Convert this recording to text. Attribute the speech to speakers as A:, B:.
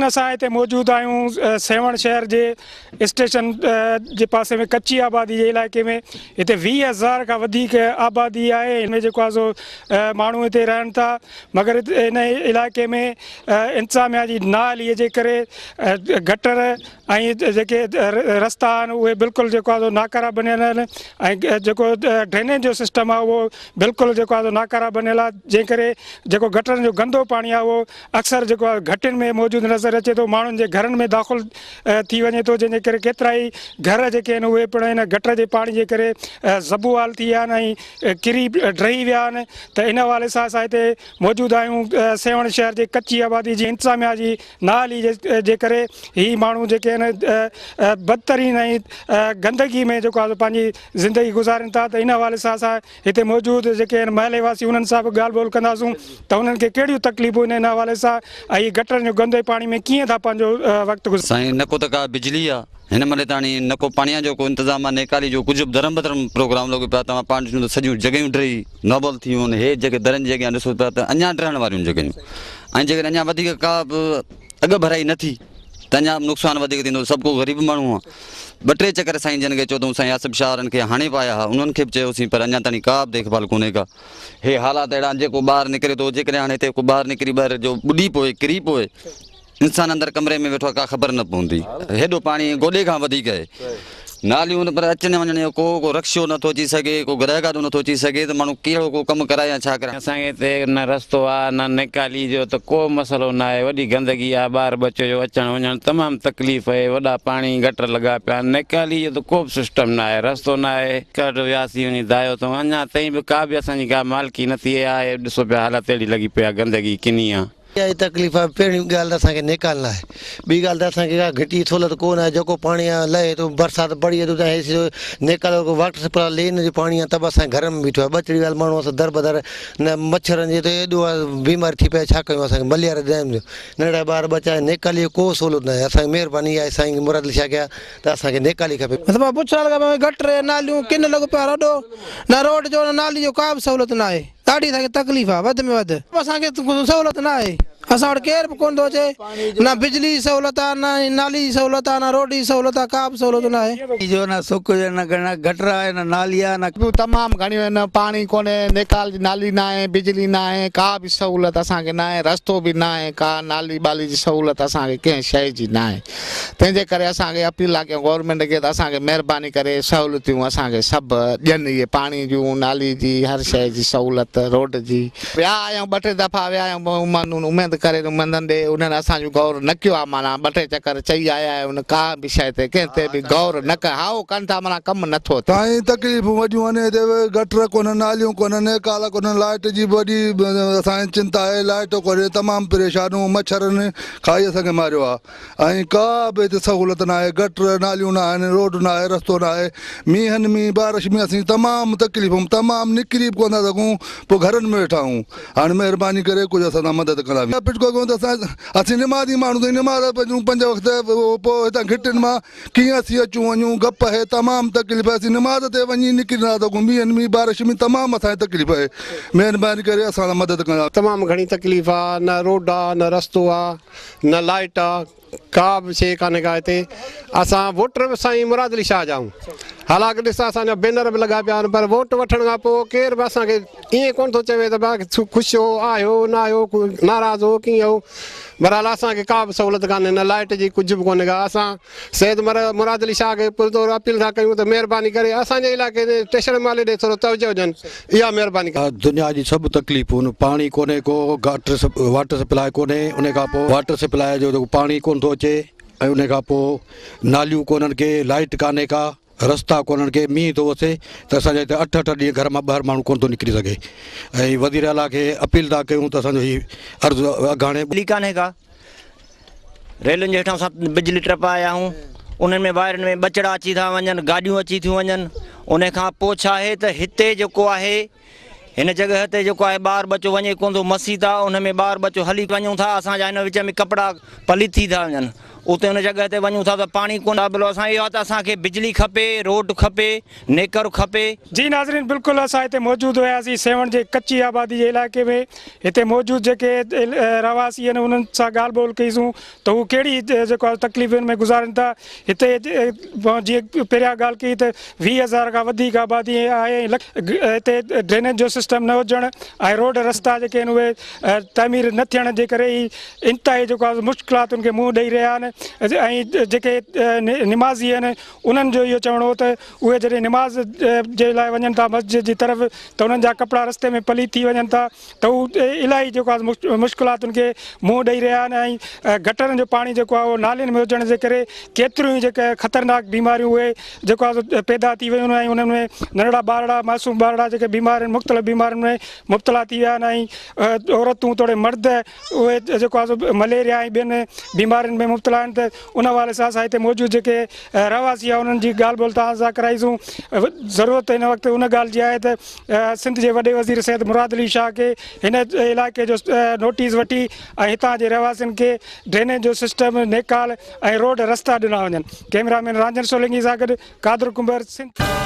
A: اسان هتي موجود آهيون سيوهڻ شهر جي اسٽيشن جي پاسي ۾ ڪچي آبادي جي علائقي ۾ هتي 20,000 کان وڌيڪ آبادي آهي هن ۾ جيڪو آهي سو ماڻهو هتي رهن ٿا مگر هن علائقي ۾ انتظاميا جي نااهلي جي ڪري گٽر ۽ جيڪي رستا آهن اهي بلڪل جيڪو آهي سو ناڪارا بنيل آهن ۽ جيڪو ڊرينيج جو سسٽم آهي اهو بلڪل جيڪو آهي سو ناڪارا بنيل آهي جنهن ڪري جيڪو گٽرن جو گندو پاڻي آهي اهو اڪثر جيڪو آهي گهٽين ۾ موجود نظر اچي ٿو ماڻهن جي گهرن ۾ داخل ٿي وڃي ٿو جنهن جي ڪري ڪيترائي گهر جيڪي آهن اهي پڻ ان گٽر جي پاڻي جي ڪري زبون حال ٿي ويا آهن ۽ ڪري ڊهي ويا آهن ته ان حوالي سان اسان هتي موجود آهيون سيوهڻ شهر جي ڪچي آبادي جي انتظاميا جي نااهلي جي ڪري هي ماڻهو جيڪي آهن بدترين ۽ گندگي ۾ جيڪو آهي پنهنجي زندگي گذارين ٿا ته ان حوالي سان اسان هتي موجود جيڪي آهن محلي واسي انهن سان به ڳالهه ٻولهه ڪنداسون ته انهن کي ڪهڙيون تڪليفون آهن ان حوالي سان ۽ هي گٽرن جو گندي پاڻي ۾ ڪيئن ٿا پنهنجو وقت گذارين.
B: سائين نه ڪو ته ڪا بجلي آ هن مهل تاڻي نه ڪو پاڻيء جو ڪو انتظام آ نيڪالي جو ڪجهه به درهم بدرهم پروگرام لڳو پيو آ توهان پاڻ ڏسو ته سڄيون جڳهيون ڊهي نوبل ٿي ويون آهن هي جيڪي درن جي اڳيان ڏسو پيا ته اڃا ڊهڻ واريون جڳهيون ۽ جيڪڏهن اڃا وڌيڪ ڪا به اڳڀرائي نه ٿي ته اڃا به نقصان وڌيڪ ٿيندو سڀ ڪو غريب ماڻهو آ ٻه ٽي چڪر سائين جن کي چيو اٿئون سائين آصف شاهه وارن کي هاڻي به آيا ها انهن کي به چيوسين پر اڃا تائين ڪا به ديک ڀال ڪونهي ڪا هي حالات اهڙا آهن جيڪو ٻاهر نڪري ٿو جيڪڏهن هاڻي هتي ڪو ٻاهر نڪري ٻاهر جو ٻڏي پوي ڪري پوي انسان اندر ڪمري ۾ ويٺو آهي ڪا خبر نه پوندي هيڏو پاڻي گوڏي کان وڌيڪ آهي ناليون پر اچڻ وڃڻ جو ڪو ڪو رڪشو نه ٿو اچي سگهي ڪو گڏهه گاڏو نه ٿو اچي سگهي ته ماڻهو ڪهڙو ڪو ڪم ڪرائي يا ڇا ڪرائي.
C: اسان کي هتي نه رستو آ نه نيڪالي جو ته ڪو مسئلو نه آهي وڏي گندگي آ ٻار ٻچو جو اچڻ وڃڻ تمام تڪليف اهي وڏا پاڻي گٽر لڳا پيا آهن نيڪالي جو ته ڪو به سسٽم نه آهي رستو نه آهي ڪرٽ وياسين وڃي دايو اٿئون اڃا تائين به ڪا به اسان جي ڪا مالڪي نه ٿي آهي ڏسو پيا حالت اهڙي لڳي پئي آ گندگي ڪني آ.
D: اها ئي تڪليف آهي پهرين ڳالهه ته اسان کي نيڪال ناهي ٻي ڳالهه ته اسان کي ڪا گهٽي جي سهولت ڪو ناهي جيڪو پاڻي آهي لهي ٿو برسات پڙي ٿو ته هي نيڪال واٽر سپلاء لين جو پاڻي آهي ته به اسان جي گهرن ۾ بيٺو آهي ٻچڙي ويل ماڻهو اسان دربدر نه مڇرن جي ته ايڏو آهي بيماري ٿي پئي ڇا ڪيون اسان کي مليريا ڊيم جو ننڍڙا ٻار ٻچا آهن نيڪالي جي ڪو سهولت ناهي اسان کي مهرباني آهي سائين مراد علي شاهه کي ته اسان کي نيڪالي کپي.
E: صفا بڇڙا لڳا پيا آهن گٽر ناليون ڪن لڳو پيو آهي رڏو نه روڊ جو نه نالي جو ڪا به سهولت ناهي. ڏاڍي اسان کي تڪليف آ وڌ ۾ وڌ. اسان کي سهولت نه آهي اسان وٽ ڪير به ڪونه ٿو اچي نه بجلي جي سهولت آ نه نالي جي سهولت آ نه روڊ جي سهولت آ ڪا به سهولت نه آهي.
F: جو نه سک جو نه گٽر آهي نه نالي آهي نه.
G: ٻيون تمام گهڻيون آهن پاڻي ڪونهي نيڪال جي نالي ناهي بجلي ناهي ڪا به سهولت اسان کي ناهي رستو به ناهي ڪا نالي ٻالي جي سهولت اسان کي ڪنهن شيء جي ناهي. تنهن جي ڪري اسان کي اپيل ٿا ڪيون گورنمينٽ کي ته اسان کي مهرباني ڪري سهولتيون اسان کي سڀ ڏين اهي پاڻي جون نالي جي هر شيء جي سهولت روڊ جي. ويا آهيون ٻه ٽي دفعا ويا آهيون اميد ڪري اميدن ڏي انهن اسان جون غور نه ڪيو آهي معنيٰ ٻه ٽي چڪر چئي آيا آهيون ڪا به شيء تي ڪنهن تي به غور نه ڪيو هائو ڪن ٿا معنيٰ ڪم نه ٿو ٿئي.
F: سائين تڪليفون وڏيون آهن هتي گٽر ڪونهن ناليون ڪونهن نيڪال ڪونهن لائٽ جي به وڏي اسان کي چنتا آهي لائٽ ڪونهي تمام پريشان آهيون مڇرن کائي اسان کي ماريو آ ۽ ڪا به هتي سهولت ناهي گٽر ناليون ناهن روڊ ناهي رستو ناهي مينهن ۾ بارش ۾ اسين تمام تڪليف ۾ تمام نڪري به ڪونه ٿا سگهون پوء گهرن ۾ ويٺا آهيون هاڻي مهرباني ڪري ڪجهه اسان سان مدد ڪندا پٽڪو ڪيون ته اسان اسين نمازي ماڻهو سائين نماز پنهنجون پنج وقت پوء هتان گهٽين مان ڪيئن اسين اچون وڃون گپ آهي تمام تڪليف آهي اسين نماز تي وڃي نڪري نٿا سگهون مينهن ۾ بارش ۾ تمام اسان کي تڪليف آهي مهرباني ڪري اسان سان مدد ڪندا.
G: تمام گهڻي تڪليف آ نه روڊ آ نه رستو آ نه لائٽ آ ڪا به شي ڪانهي ڪا هتي اسان ووٽر به سائين مراد علي شاهه جا آهيون حالانڪ ڏس اسان جا بينر به لڳا پيا آهن پر ووٽ وٺڻ کان پوء ڪير به اسان کي ائين ڪونه ٿو چوي ته ڀا خوش هو آهيو نه آهيو ناراض هو ڪيئن هو بھرحال اسان کي ڪا به سهولت ڪانهي نه لائٽ جي ڪجهه به ڪونهي ڪا اسان سيد مراد علي شاهه کي پرزور اپيل ٿا ڪيون ته مهرباني ڪري اسان جي علائقي جي ٽيشڻ مالي ڏي ٿورو توجهه ڏين اها مهرباني ڪندا.
H: دنيا جي سڀ تڪليفون پاڻي ڪونهي ڪو واٽر سپلاء ڪونهي ان کان پوء واٽر سپلاء جو جيڪو پاڻي ڪونه ٿو اچي ۽ ان کان پوء ناليون ڪونهن ڪي لائٽ ڪانهي ڪا رستا ڪونهن ڪي مينهن ٿو وسي ته اسان جا هتي اٺ اٺ ڏينهن گهر مان ٻاهر ماڻهو ڪونه ٿو نڪري سگهي ۽ وزير اعليٰ کي اپيل ٿا ڪيون ته اسان جو هي عرض اگهاڻي.
I: بجلي ڪانهي ڪا ريلن جي هيٺان اسان بجلي ٽپايا آهيون انهن ۾ وائرن ۾ ٻچڙا اچي ٿا وڃن گاڏيون اچي ٿيون وڃن ان کان پوء ڇا آهي ته هتي جيڪو آهي هن جڳهه تي جيڪو آهي ٻار ٻچو وڃي ڪونه ٿو مسيت آ ان ۾ ٻار ٻچو هلي وڃون ٿا اسان جا هن وچ ۾ ڪپڙا پليت ٿي ٿا وڃن. اتي ان جڳهه تي وڃون ٿا ته پاڻي ڪونه بلو اسان اهو آهي ته اسان کي بجلي کپي، روڊ کپي، نيڪر کپي.
A: جي ناظرين بلڪل اسان هتي موجود هياسين سيوهڻ جي ڪچي آبادي جي علائقي ۾ هتي موجود جيڪي رهواسي آهن انهن سان ڳالهه ٻولهه ڪئي سون ته هو ڪهڙي جيڪو آهي تڪليفن ۾ گذارين ٿا هتي جيئن پهريان ڳالهه ڪئي ته 20 هزار کان وڌيڪ آبادي آهي ۽ هتي ڊرينيج جو سسٽم نه هجڻ ۽ روڊ رستا جيڪي آهن اهي تعمير نه ٿيڻ جي ڪري ئي انتهائي جيڪو آهي مشڪلاتن کي منهن ڏئي رهيا آهن ۽ جيڪي نمازي آهن انهن جو اهو چوڻ هو ته اهي جڏهن نماز جي لاء وڃن ٿا مسجد جي طرف ته انهن جا ڪپڙا رستي ۾ پليت ٿي وڃن ٿا ته هو الاهي جيڪو آهي مشڪلاتن کي منهن ڏئي رهيا آهن ۽ گٽرن جو پاڻي جيڪو آهي اهو نالين ۾ هجڻ جي ڪري ڪيتريون ئي جيڪي خطرناڪ بيماريون اهي جيڪو آهي پيدا ٿي ويون آهن ۽ انهن ۾ ننڍڙا ٻارڙا معصوم ٻارڙا جيڪي بيمار آهن مختلف بيمارين ۾ مبتلا ٿي ويا آهن ۽ عورتون توڙي مرد اهي جيڪو آهي سو مليريا ۽ ٻين بيمارين ۾ مبتلا آهن ته ان حوالي سان اسان هتي موجود جيڪي رهواسي آهن انهن جي ڳالهه ٻولهه توهان سان ڪرائيسون ضرورت هن وقت ان ڳالهه جي آهي ته سنڌ جي وڏي وزير سيد مراد علي شاهه کي هن علائقي جو نوٽيس وٺي ۽ هتان جي رهواسين کي ڊرينيج جو سسٽم نيڪال ۽ روڊ رستا ڏنا وڃن ڪئميرا مين رانجهن سولنگي سان گڏ قادر ڪنڀر سنڌ.